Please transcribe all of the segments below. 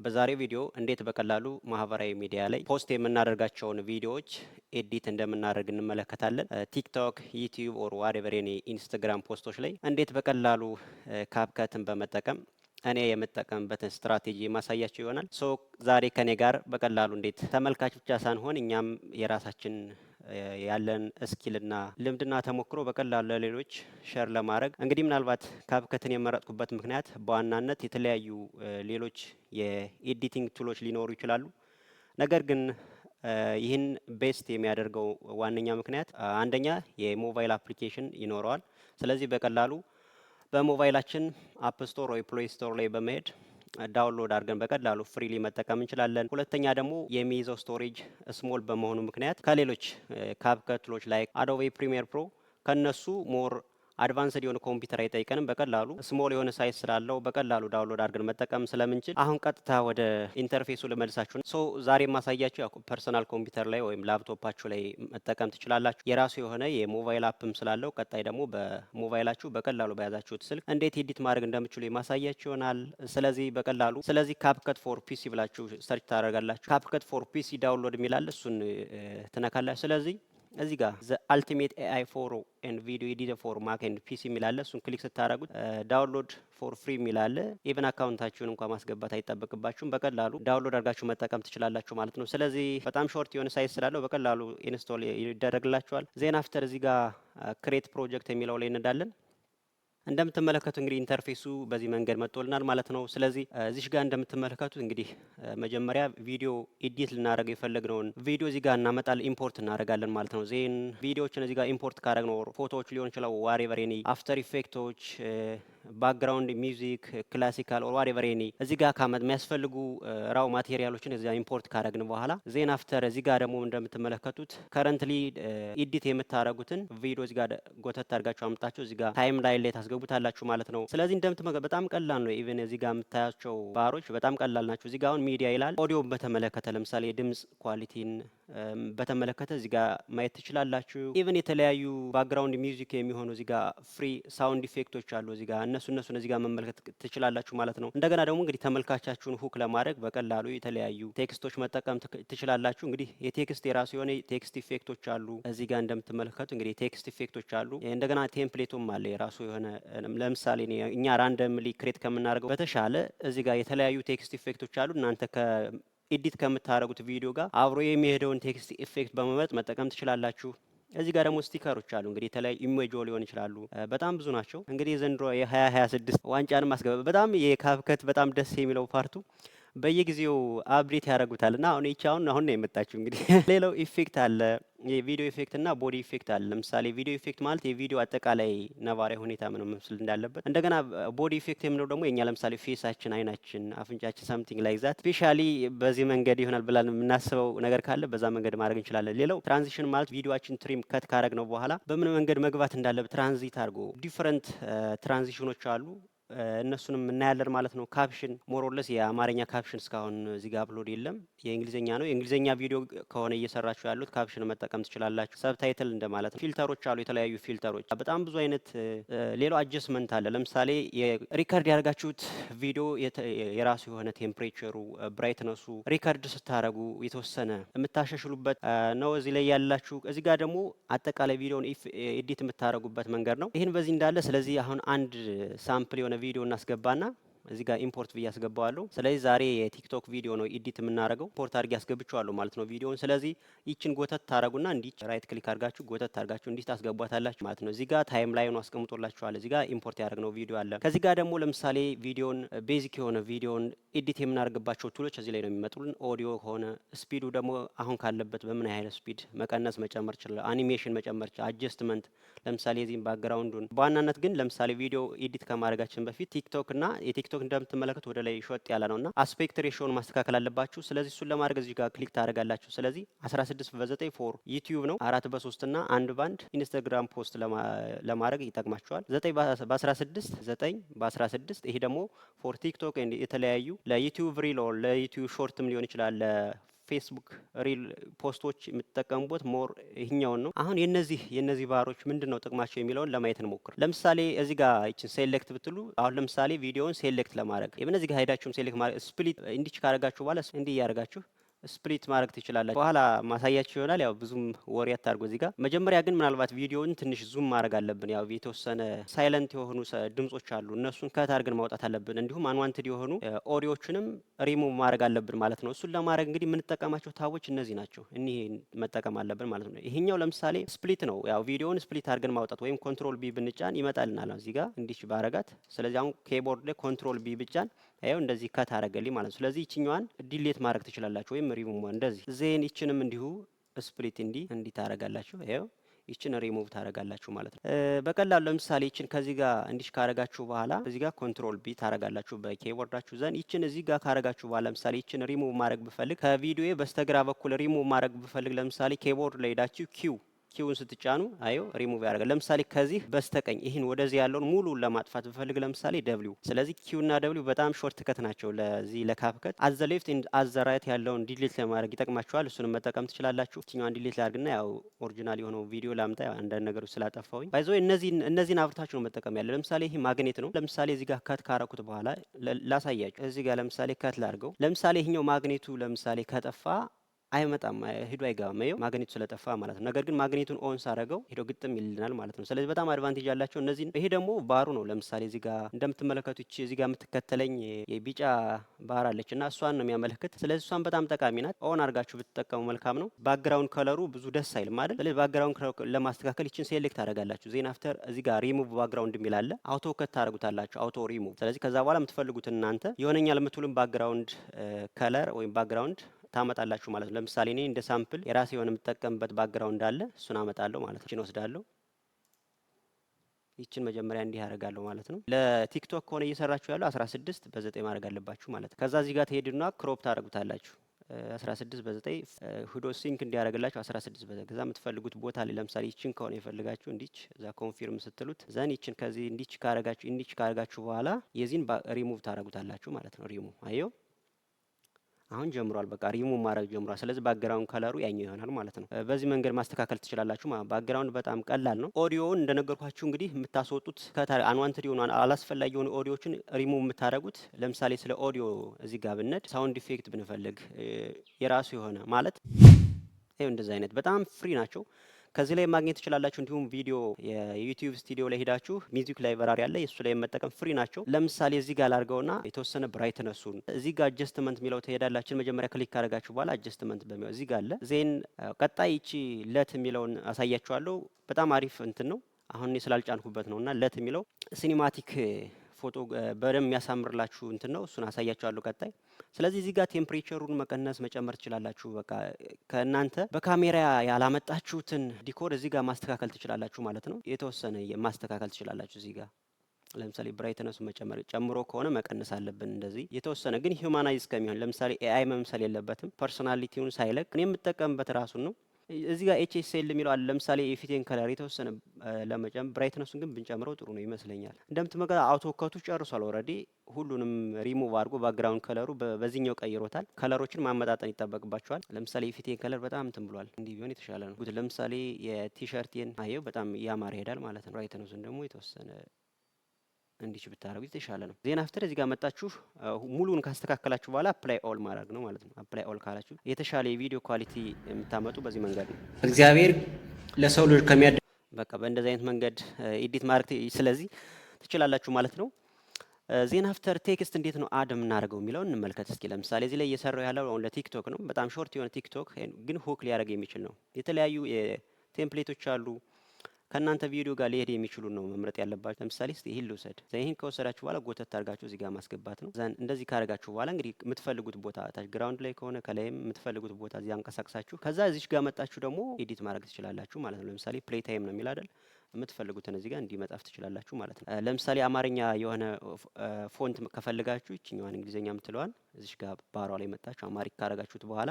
በዛሬው ቪዲዮ እንዴት በቀላሉ ማህበራዊ ሚዲያ ላይ post የምናደርጋቸውን ቪዲዮዎች edit እንደምናደርግ እንመለከታለን። TikTok፣ YouTube or whatever any Instagram post ኦች ላይ እንዴት በቀላሉ CapCut ን በመጠቀም እኔ የምጠቀምበትን ስትራቴጂ የማሳያችሁ ይሆናል። So ዛሬ ከኔ ጋር በቀላሉ እንዴት ተመልካች ብቻ ሳንሆን እኛም የራሳችን ያለን skill ና ልምድና ተሞክሮ በቀላሉ ለሌሎች share ለማድረግ፣ እንግዲህ ምናልባት CapCut ን የመረጥኩበት ምክንያት በዋናነት የተለያዩ ሌሎች የ editing tool ኦች ሊኖሩ ይችላሉ። ነገር ግን ይህን best የሚያደርገው ዋነኛ ምክንያት አንደኛ የ mobile application ይኖረዋል። ስለዚህ በቀላሉ በሞባይላችን App Store ወይ Play Store ላይ በመሄድ download አድርገን በቀላሉ freely መጠቀም እንችላለን። ሁለተኛ ደግሞ የሚይዘው storage small በመሆኑ ምክንያት ከሌሎች CapCut tool ኦች like Adobe Premiere Pro ከነሱ more advanced የሆነ ኮምፒውተር አይጠይቀንም። በቀላሉ small የሆነ size ስላለው በቀላሉ download አድርገን መጠቀም ስለምንችል አሁን ቀጥታ ወደ interface ኡ ልመልሳችሁ። So ዛሬ የማሳያችሁ ያው personal ኮምፒውተር ላይ ወይም ላፕቶፓችሁ ላይ መጠቀም ትችላላችሁ። የራሱ የሆነ የ mobile app ም ስላለው ቀጣይ ደግሞ በሞባይላችሁ በቀላሉ በያዛችሁት ስልክ እንዴት edit ማድረግ እንደምትችሉ የማሳያችሁ ይሆናል። ስለዚህ በቀላሉ ስለዚህ CapCut for PC ብላችሁ search ታደርጋላችሁ። CapCut for PC download የሚል አለ፣ እሱን ትነካላችሁ። ስለዚህ እዚህ ጋር the ultimate AI photo and video editor for Mac and PC የሚል አለ። እሱን click ስታደርጉት download for free የሚል አለ። Even account ኣችሁን እንኳ ማስገባት አይጠበቅባችሁም። በቀላሉ download አድርጋችሁ መጠቀም ትችላላችሁ ማለት ነው። ስለዚህ በጣም short የሆነ size ስላለው በቀላሉ install ይደረግላችኋል። Then after እዚህ ጋር create project የሚለው ላይ እንዳለን እንደምትመለከቱ እንግዲህ interface ኡ በዚህ መንገድ መጥቶልናል ማለት ነው። ስለዚህ እዚህ ጋር እንደምትመለከቱት እንግዲህ መጀመሪያ ቪዲዮ edit ልናደርገው የፈለግነውን ቪዲዮ እዚህ ጋር እናመጣለን፣ import እናደርጋለን ማለት ነው። Then ቪዲዮዎችን እዚህ ጋር import ካደረግነው ፎቶዎች ሊሆን ይችላል፣ whatever any after effect ኦች፣ background music፣ classical or whatever any እዚህ ጋር ካመ የሚያስፈልጉ raw material ኦችን እዚያ import ካደረግን በኋላ then after እዚህ ጋር ደግሞ እንደምትመለከቱት currently edit የምታደርጉትን ቪዲዮ እዚህ ጋር ጎተት አድርጋችሁ አምጣችሁ እዚህ ጋር timeline ላይ ታስገቡታላችሁ ማለት ነው። ስለዚህ እንደምትመለከቱት በጣም ቀላል ነው። Even እዚህ ጋር የምታያቸው ባሮች በጣም ቀላል ናቸው። እዚህ ጋር አሁን ሚዲያ ይላል። ኦዲዮ በተመለከተ ለምሳሌ የድምጽ quality ን በተመለከተ እዚህ ጋር ማየት ትችላላችሁ። Even የተለያዩ background music የሚሆኑ እዚህ ጋር free sound effect ኦች አሉ። እዚህ ጋር እነሱን እዚህ ጋር መመልከት ትችላላችሁ ማለት ነው። እንደገና ደግሞ እንግዲህ ተመልካቻችሁን hook ለማድረግ በቀላሉ የተለያዩ text ኦች መጠቀም ትችላላችሁ። እንግዲህ የ text የራሱ የሆነ text effect ኦች አሉ። እዚህ ጋር እንደምትመለከቱ እንግዲህ text effect ኦች አሉ። እንደገና template ኡም አለ የራሱ የሆነ። ለምሳሌ እኛ randomly create ከምናደርገው በተሻለ እዚህ ጋር የተለያዩ text effect ኦች አሉ። እናንተ ከ edit ከምታደርጉት ቪዲዮ ጋር አብሮ የሚሄደውን text effect በመምረጥ መጠቀም ትችላላችሁ። እዚህ ጋር ደግሞ sticker ኦች አሉ። እንግዲህ የተለያዩ image ሊሆን ይችላሉ። በጣም ብዙ ናቸው። እንግዲህ የዘንድሮ የ2026 ዋንጫንም አስገባ። በጣም የ CapCut በጣም ደስ የሚለው part ኡ በየጊዜው update ያደርጉታል እና አሁን ይቺ አሁን ነው የመጣችው። እንግዲህ ሌላው effect አለ። የ video effect እና body effect አለ። ለምሳሌ video effect ማለት የቪዲዮ አጠቃላይ ነባራዊ ሁኔታ ምን መምሰል እንዳለበት፣ እንደገና body effect የምንለው ደግሞ የኛ ለምሳሌ face ኣችን፣ አይናችን፣ አፍንጫችን something like that specially በዚህ መንገድ ይሆናል ብለን የምናስበው ነገር ካለ በዛ መንገድ ማድረግ እንችላለን። ሌላው transition ማለት ቪዲዮአችን trim cut ካረግነው በኋላ በምን መንገድ መግባት እንዳለበት ትራንዚት አድርጎ different transition ኦች አሉ። እነሱንም እናያለን ማለት ነው። Caption more or less የአማርኛ caption እስካሁን እዚህ ጋር upload የለም፣ የእንግሊዝኛ ነው። የእንግሊዝኛ ቪዲዮ ከሆነ እየሰራችሁ ያሉት caption መጠቀም ትችላላችሁ። Subtitle እንደማለት ነው። Filter ኦች አሉ፣ የተለያዩ filter ኦች፣ በጣም ብዙ አይነት። ሌላው adjustment አለ። ለምሳሌ record ያደርጋችሁት ቪዲዮ የራሱ የሆነ temperature ኡ፣ brightness ኡ record ስታደረጉ የተወሰነ የምታሻሽሉበት ነው እዚህ ላይ ያላችሁ። እዚህ ጋር ደግሞ አጠቃላይ ቪዲዮን edit የምታደርጉበት መንገድ ነው። ይህን በዚህ እንዳለ ስለዚህ አሁን አንድ sample የሆነ ቪዲዮ እናስገባና እዚህ ጋር import ብዬ አስገባዋለሁ። ስለዚህ ዛሬ የ TikTok ቪዲዮ ነው edit የምናደርገው። Import አድርጌ አስገብቼዋለሁ ማለት ነው ቪዲዮውን። ስለዚህ ይችን ጎተት ታረጉና እንዲህ right click አድርጋችሁ ጎተት ታርጋችሁ እንዲህ ታስገቧታላችሁ ማለት ነው። እዚህ ጋር timeline ኑ አስቀምጦላችኋል። እዚህ ጋር import ያደረግነው ቪዲዮ አለ። ከዚህ ጋር ደግሞ ለምሳሌ ቪዲዮን basic የሆነ ቪዲዮን edit የምናደርግባቸው tool ኦች እዚህ ላይ ነው የሚመጡልን። ኦዲዮ ከሆነ speed ኡ ደግሞ አሁን ካለበት በምን ያህል speed መቀነስ መጨመር ይችላል። አኒሜሽን መጨመር ይችላል። Adjustment ለምሳሌ የዚህም background ኡን። በዋናነት ግን ለምሳሌ ቪዲዮ edit ከማድረጋችን በፊት TikTok እና የ TikTok እንደምትመለከቱ ወደ ላይ ሾጥ ያለ ነውና aspect ratio ን ማስተካከል አለባችሁ። ስለዚህ እሱን ለማድረግ እዚህ ጋር click ታደርጋላችሁ። ስለዚህ 16 በ9 for YouTube ነው፣ 4 በ3 እና 1 በ1 Instagram post ለማድረግ ይጠቅማችኋል። 9 በ16፣ 9 በ16 ይሄ ደግሞ for TikTok የተለያዩ ለ YouTube reel or ለ YouTube short ም ሊሆን ይችላል። ፌስቡክ reel post ኦች የምትጠቀሙበት more ይህኛውን ነው። አሁን የነዚህ ባሮች ምንድን ነው ጥቅማቸው የሚለውን ለማየት እንሞክር። ለምሳሌ እዚህ ጋር ይችን select ብትሉ፣ አሁን ለምሳሌ ቪዲዮውን select ለማድረግ የምን እዚህ ጋር ሄዳችሁም select ማድረግ፣ split እንዲች ካረጋችሁ በኋላ እንዲህ እያደረጋችሁ split ማድረግ ትችላላችሁ። በኋላ ማሳያችሁ ይሆናል። ያው ብዙም worry አታርጉ እዚህ ጋር። መጀመሪያ ግን ምናልባት ቪዲዮውን ትንሽ zoom ማድረግ አለብን። ያው የተወሰነ silent የሆኑ ድምጾች አሉ፣ እነሱን cut አድርገን ማውጣት አለብን። እንዲሁም አንዋንትድ የሆኑ ኦዲዮችንም ሪሙቭ ማድረግ አለብን ማለት ነው። እሱን ለማድረግ እንግዲህ የምንጠቀማቸው tab ኦች እነዚህ ናቸው። እኒህ መጠቀም አለብን ማለት ነው። ይሄኛው ለምሳሌ split ነው። ያው ቪዲዮውን split አድርገን ማውጣት ወይም control B ብንጫን ይመጣልናል። እዚህ ጋር እንዲች ባረጋት። ስለዚህ አሁን keyboard ላይ control B ብጫን ያው እንደዚህ cut አረገልኝ ማለት ነው። ስለዚህ ይችኛዋን delete ማድረግ ትችላላችሁ ወይም ሪሙቭ እንደዚህ። Then ይችንም እንዲሁ split እንዲህ እንዲህ ታረጋላችሁ። ይኸው ይችን ሪሙቭ ታረጋላችሁ ማለት ነው። በቀላሉ ለምሳሌ ይችን ከዚህ ጋር እንዲሽ ካረጋችሁ በኋላ እዚህ ጋር control B ታረጋላችሁ በ keyboard ኣችሁ። Then ይችን እዚህ ጋር ካረጋችሁ በኋላ ለምሳሌ ይችን ሪሙቭ ማድረግ ብፈልግ፣ ከቪዲዮ በስተግራ በኩል ሪሙቭ ማድረግ ብፈልግ፣ ለምሳሌ keyboard ላይ ሄዳችሁ Q ን ስትጫኑ አዮ ሪሙቭ ያደርጋል። ለምሳሌ ከዚህ በስተቀኝ ይህን ወደዚህ ያለውን ሙሉ ለማጥፋት ብፈልግ ለምሳሌ W። ስለዚህ Q እና W በጣም shortcut ናቸው ለዚህ ለ CapCut። At the left, at the right ያለውን delete ለማድረግ ይጠቅማችኋል። እሱንም መጠቀም ትችላላችሁ። ይችኛዋን delete ላድርግና ያው original የሆነው ቪዲዮ ላምጣ። ያው አንዳንድ ነገሮች ስላጠፋሁኝ፣ by the way እነዚህን አብርታችሁ ነው መጠቀም ያለ። ለምሳሌ ይህ ማግኔት ነው። ለምሳሌ እዚህ ጋር cut ካረኩት በኋላ ላሳያችሁ። እዚህ ጋር ለምሳሌ cut ላድርገው። ለምሳሌ ይህኛው ማግኔቱ ለምሳሌ ከጠፋ አይመጣም፣ ሂዶ አይገባም። ይኸው ማግኔቱ ስለጠፋ ማለት ነው። ነገር ግን ማግኔቱን on ሳረገው ሂዶ ግጥም ይልናል ማለት ነው። ስለዚህ በጣም advantage ያላቸው እነዚህ። ይሄ ደግሞ ባሩ ነው። ለምሳሌ እዚህ ጋር እንደምትመለከቱ ይቺ እዚህ ጋር የምትከተለኝ የቢጫ ባር አለች እና እሷን ነው የሚያመለክት። ስለዚህ እሷን በጣም ጠቃሚ ናት። On አድርጋችሁ ብትጠቀሙ መልካም ነው። Background color ኡ ብዙ ደስ አይልም አይደል? ስለዚህ background ለማስተካከል ይችን select ታደርጋላችሁ። ዜን አፍተር እዚህ ጋር ሪሙቭ ባክግራውንድ የሚል አለ። አውቶ ከት ታደርጉታላችሁ። አውቶ ሪሙቭ። ስለዚህ ከዛ በኋላ የምትፈልጉትን እናንተ ይሆነኛል የምትሉን background color ወይም background ታመጣላችሁ ማለት ነው። ለምሳሌ እኔ እንደ sample የራሴ የሆነ የምጠቀምበት background አለ። እሱን አመጣለሁ ማለት ነው። ይችን ወስዳለሁ። ይችን መጀመሪያ እንዲህ ያደርጋለሁ ማለት ነው። ለቲክቶክ ከሆነ እየሰራችሁ ያለው 16 በ9 ማድረግ አለባችሁ ማለት ነው። ከዛ እዚህ ጋር ትሄዱና crop ታደርጉታላችሁ። 16 በ9 ሂዶ sync እንዲያደርግላችሁ 16 በ9። ከዛ የምትፈልጉት ቦታ ላይ ለምሳሌ ይችን ከሆነ የፈልጋችሁ እንዲች እዛ confirm ስትሉት፣ then ይችን ከዚህ እንዲች ካረጋችሁ በኋላ የዚህን ሪሙቭ ታደርጉታላችሁ ማለት ነው። ሪሙቭ አየው አሁን ጀምሯል። በቃ ሪሙቭ ማድረግ ጀምሯል። ስለዚህ background color ኡ ያኛው ይሆናል ማለት ነው። በዚህ መንገድ ማስተካከል ትችላላችሁ። Background በጣም ቀላል ነው። ኦዲዮውን እንደነገርኳችሁ እንግዲህ የምታስወጡት unwanted የሆኑ አላስፈላጊ የሆኑ ኦዲዮችን ሪሙቭ የምታደርጉት፣ ለምሳሌ ስለ ኦዲዮ እዚህ ጋር ብንሄድ sound effect ብንፈልግ የራሱ የሆነ ማለት ይኸው እንደዚህ አይነት በጣም free ናቸው። ከዚህ ላይ ማግኘት ትችላላችሁ። እንዲሁም ቪዲዮ የ YouTube Studio ላይ ሄዳችሁ music library አለ፣ የእሱ ላይ መጠቀም free ናቸው። ለምሳሌ እዚህ ጋር ላድርገውና የተወሰነ brightness ኡን እዚህ ጋር adjustment የሚለው ትሄዳላችሁ። መጀመሪያ click ካደረጋችሁ በኋላ adjustment በሚለው እዚህ ጋር አለ። Then ቀጣይ ይቺ LUT የሚለውን አሳያችኋለሁ። በጣም አሪፍ እንትን ነው። አሁን እኔ ስላልጫንኩበት ነው እና LUT የሚለው cinematic ፎቶ በደንብ የሚያሳምርላችሁ እንትን ነው። እሱን አሳያችኋለሁ ቀጣይ። ስለዚህ እዚህ ጋር temperature ኡን መቀነስ መጨመር ትችላላችሁ። በቃ ከእናንተ በካሜራ ያላመጣችሁትን decor እዚህ ጋር ማስተካከል ትችላላችሁ ማለት ነው። የተወሰነ ማስተካከል ትችላላችሁ። እዚህ ጋር ለምሳሌ brightness ኡ መጨመር ጨምሮ ከሆነ መቀነስ አለብን። እንደዚህ የተወሰነ ግን humanize ከሚሆን፣ ለምሳሌ AI መምሰል የለበትም፣ personality ውን ሳይለቅ እኔ የምጠቀምበት ራሱን ነው። እዚህ ጋር HSL የሚለው አለ። ለምሳሌ የፊቴን color የተወሰነ ለመጨመር brightness ኡን ግን ብንጨምረው ጥሩ ነው ይመስለኛል። እንደምትመለከቱት auto cut ኡ ጨርሷል። ኦልሬዲ ሁሉንም ሪሙቭ አድርጎ ባክግራውንድ ከለሩ በዚህኛው ቀይሮታል። Color ኦችን ማመጣጠን ይጠበቅባቸዋል። ለምሳሌ የፊቴን color በጣም እንትን ብሏል። እንዲህ ቢሆን የተሻለ ነው። ለምሳሌ የቲሸርቴን አየው በጣም እያማረ ይሄዳል ማለት ነው። Brightness ኡን ደግሞ የተወሰነ እንዲች ብታደርጉት የተሻለ ነው። Then after እዚህ ጋር መጣችሁ ሙሉን ካስተካከላችሁ በኋላ apply all ማድረግ ነው ማለት ነው። Apply all ካላችሁ የተሻለ የቪዲዮ quality የምታመጡ በዚህ መንገድ ነው። እግዚአብሔር ለሰው ልጅ ከሚያደ በቃ በእንደዚህ አይነት መንገድ edit ማድረግ ስለዚህ ትችላላችሁ ማለት ነው። Then after text እንዴት ነው add የምናደርገው የሚለውን እንመልከት እስኪ። ለምሳሌ እዚህ ላይ እየሰራው ያለው አሁን ለቲክቶክ ነው። በጣም short የሆነ ቲክቶክ ግን hook ሊያደርግ የሚችል ነው። የተለያዩ template ኦች አሉ። ከእናንተ ቪዲዮ ጋር ሊሄድ የሚችሉ ነው መምረጥ ያለባችሁ። ለምሳሌ እስቲ ይህን ልውሰድ። ይህን ከወሰዳችሁ በኋላ ጎተት አድርጋችሁ እዚህ ጋር ማስገባት ነው። Then እንደዚህ ካደረጋችሁ በኋላ እንግዲህ የምትፈልጉት ቦታ ታች ground ላይ ከሆነ ከላይም የምትፈልጉት ቦታ እዚህ አንቀሳቅሳችሁ ከዛ እዚች ጋር መጣችሁ ደግሞ edit ማድረግ ትችላላችሁ ማለት ነው። ለምሳሌ play time ነው የሚል አይደል? የምትፈልጉትን እዚህ ጋር እንዲህ መጻፍ ትችላላችሁ ማለት ነው። ለምሳሌ አማርኛ የሆነ font ከፈልጋችሁ ይችኛዋን እንግሊዝኛ የምትለዋን እዚች ጋር ባሯ ላይ መጣችሁ Amharic ካረጋችሁት በኋላ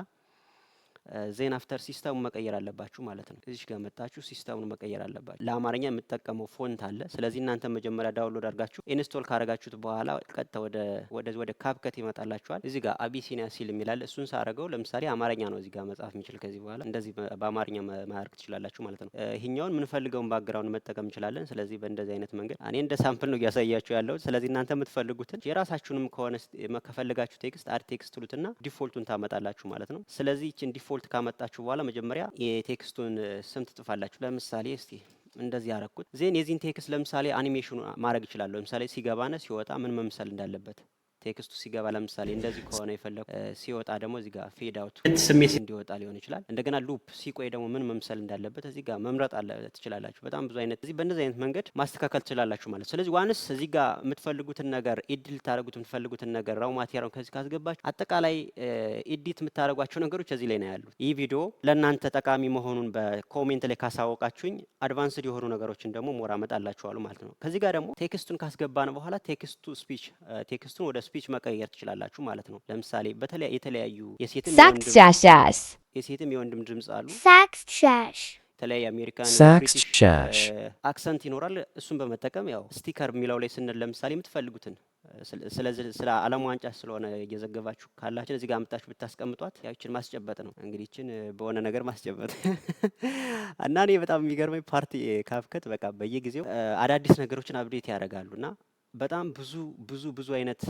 Then after system ኡ መቀየር አለባችሁ ማለት ነው። እዚህ ጋር መጣችሁ system ኡን መቀየር አለባችሁ። ለአማርኛ የምጠቀመው font አለ። ስለዚህ እናንተ መጀመሪያ download አድርጋችሁ install ካረጋችሁት በኋላ ቀጥታ ወደ CapCut ይመጣላችኋል። እዚህ ጋር አቢሲኒያ ሲል የሚላል እሱን ሳረገው ለምሳሌ አማርኛ ነው እዚህ ጋር መጻፍ የሚችል። ከዚህ በኋላ እንደዚህ በአማርኛ ማድረግ ትችላላችሁ ማለት ነው። ይሄኛውን የምንፈልገውን background መጠቀም እንችላለን። ስለዚህ በእንደዚህ አይነት መንገድ እኔ እንደ sample ነው እያሳያችሁ ያለሁት። ስለዚህ እናንተ የምትፈልጉትን የራሳችሁንም ከሆነ ከፈለጋችሁ text add text ትሉትና default ኡን ታመጣላችሁ ማለት ነው። ስለዚህ ይችን default ካመጣችሁ በኋላ መጀመሪያ የ text ኡን ስም ትጽፋላችሁ። ለምሳሌ እስቲ እንደዚህ ያረኩት፣ then የዚህን text ለምሳሌ አኒሜሽኑ ማድረግ እችላለሁ። ለምሳሌ ሲገባና ሲወጣ ምን መምሰል እንዳለበት፣ text ኡ ሲገባ ለምሳሌ እንደዚህ ከሆነ የፈለኩ፣ ሲወጣ ደግሞ እዚህ ጋር fade out ስሜት እንዲወጣ ሊሆን ይችላል። እንደገና loop ሲቆይ ደግሞ ምን መምሰል እንዳለበት እዚህ ጋር መምረጥ አለ ትችላላችሁ። በጣም ብዙ አይነት እዚህ በእንደዚህ አይነት መንገድ ማስተካከል ትችላላችሁ ማለት። ስለዚህ once እዚህ ጋር የምትፈልጉትን ነገር edit ልታደርጉት የምትፈልጉትን ነገር raw material ኡን ከዚህ ካስገባችሁ አጠቃላይ edit የምታደርጓቸው ነገሮች እዚህ ላይ ነው ያሉት። ይህ ቪዲዮ ለእናንተ ጠቃሚ መሆኑን በ comment ላይ ካሳወቃችሁኝ advanced የሆኑ ነገሮችን ደግሞ more አመጣላችኋለሁ ማለት ነው። ከዚህ ጋር ደግሞ text ኡን ካስገባን በኋላ text to speech፣ text ኡን ወደ speech መቀየር ትችላላችሁ ማለት ነው። ለምሳሌ በተለያዩ የተለያዩ የሴትም Sax dash dash. የሴትም የወንድም ድምጽ አሉ። Sax shash. የተለያየ አሜሪካን Sax British shash. accent ይኖራል። እሱን በመጠቀም ያው sticker የሚለው ላይ ስንል ለምሳሌ የምትፈልጉትን ስለዚህ ስለ ዓለም ዋንጫ ስለሆነ እየዘገባችሁ ካላችሁ እዚህ ጋር አምጣችሁ ብታስቀምጧት ያው ይችን ማስጨበጥ ነው እንግዲህ፣ ይችን በሆነ ነገር ማስጨበጥ። እና እኔ በጣም የሚገርመኝ part CapCut በቃ በየጊዜው አዳዲስ ነገሮችን update ያደርጋሉ እና በጣም ብዙ ብዙ ብዙ አይነት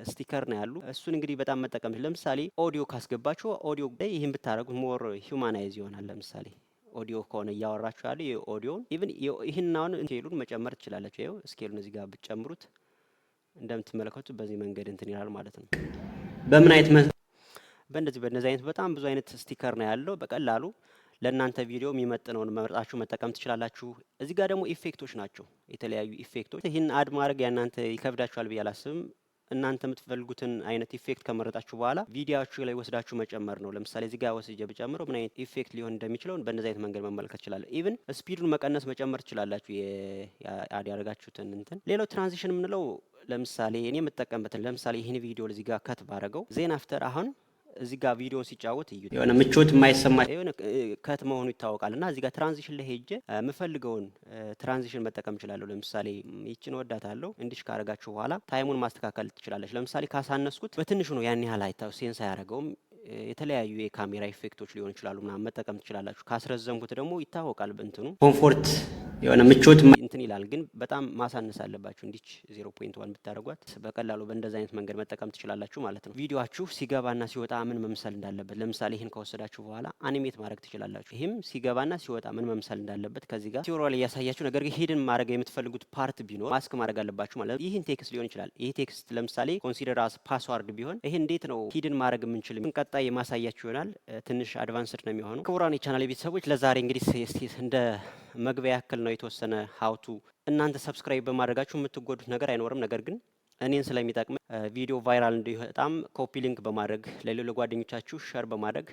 sticker ነው ያሉ። እሱን እንግዲህ በጣም መጠቀም፣ ለምሳሌ ኦዲዮ ካስገባችሁ ኦዲዮ ላይ ይህን ብታደርጉት more humanize ይሆናል። ለምሳሌ ኦዲዮ ከሆነ እያወራችሁ ያለ የ audio ን even ይህን አሁን scale ኡን መጨመር ትችላላችሁ። ይኸው scale ኡን እዚህ ጋር ብትጨምሩት እንደምትመለከቱት በዚህ መንገድ እንትን ይላል ማለት ነው። በምን አይነት በእንደዚህ አይነት በጣም ብዙ አይነት sticker ነው ያለው። በቀላሉ ለእናንተ ቪዲዮ የሚመጥነውን መርጣችሁ መጠቀም ትችላላችሁ። እዚህ ጋር ደግሞ effect ኦች ናቸው፣ የተለያዩ effect ኦች። ይህን add ማድረግ ያናንተ ይከብዳችኋል ብዬ አላስብም። እናንተ የምትፈልጉትን አይነት effect ከመረጣችሁ በኋላ ቪዲዮችሁ ላይ ወስዳችሁ መጨመር ነው። ለምሳሌ እዚህ ጋር ወስጄ ብጨምረው ምን አይነት effect ሊሆን እንደሚችለው በእንደዚህ አይነት መንገድ መመልከት ትችላለሁ። Even speed ኡን መቀነስ መጨመር ትችላላችሁ፣ add ያደረጋችሁትን እንትን። ሌላው transition የምንለው ለምሳሌ እኔ የምጠቀምበትን፣ ለምሳሌ ይህን ቪዲዮ እዚህ ጋር cut ባረገው then after አሁን እዚህ ጋር ቪዲዮን ሲጫወት እዩ። የሆነ ምቾት የማይሰማ የሆነ cut መሆኑ ይታወቃል። እና እዚህ ጋር transition ላይ ሄጄ የምፈልገውን transition መጠቀም እችላለሁ። ለምሳሌ ይችን ወዳታለሁ። እንዲሽ ካረጋችሁ በኋላ time ኡን ማስተካከል ትችላለች። ለምሳሌ ካሳነስኩት በትንሹ ነው፣ ያን ያህል አይታው sense አያደርገውም። የተለያዩ የካሜራ effect ኦች ሊሆን ይችላሉ ምናምን መጠቀም ትችላላችሁ። ካስረዘምኩት ደግሞ ይታወቃል በእንትኑ comfort የሆነ ምቾት እንትን ይላል። ግን በጣም ማሳነስ አለባችሁ። እንዲች 0.1 ብታደርጓት በቀላሉ በእንደዚህ አይነት መንገድ መጠቀም ትችላላችሁ ማለት ነው። ቪዲዮአችሁ ሲገባና ሲወጣ ምን መምሰል እንዳለበት፣ ለምሳሌ ይህን ከወሰዳችሁ በኋላ animate ማድረግ ትችላላችሁ። ይህም ሲገባና ሲወጣ ምን መምሰል እንዳለበት ከዚህ ጋር tutorial እያሳያችሁ፣ ነገር ግን hidden ማድረግ የምትፈልጉት part ቢኖር ማስክ ማድረግ አለባችሁ ማለት ነው። ይህን text ሊሆን ይችላል። ይህ text ለምሳሌ consider as password ቢሆን ይህ እንዴት ነው hidden ማድረግ የምንችል ቀጣይ የማሳያችሁ ይሆናል። ትንሽ advanced ነው የሚሆነው። ክቡራን የቻናል ቤተሰቦች፣ ለዛሬ እንግዲህ እስቲ እንደ መግቢያ ያክል ነው የተወሰነ how to። እናንተ subscribe በማድረጋችሁ የምትጎዱት ነገር አይኖርም። ነገር ግን እኔን ስለሚጠቅም ቪዲዮ viral እንዲወጣም copy link በማድረግ ለሌሎች ጓደኞቻችሁ share በማድረግ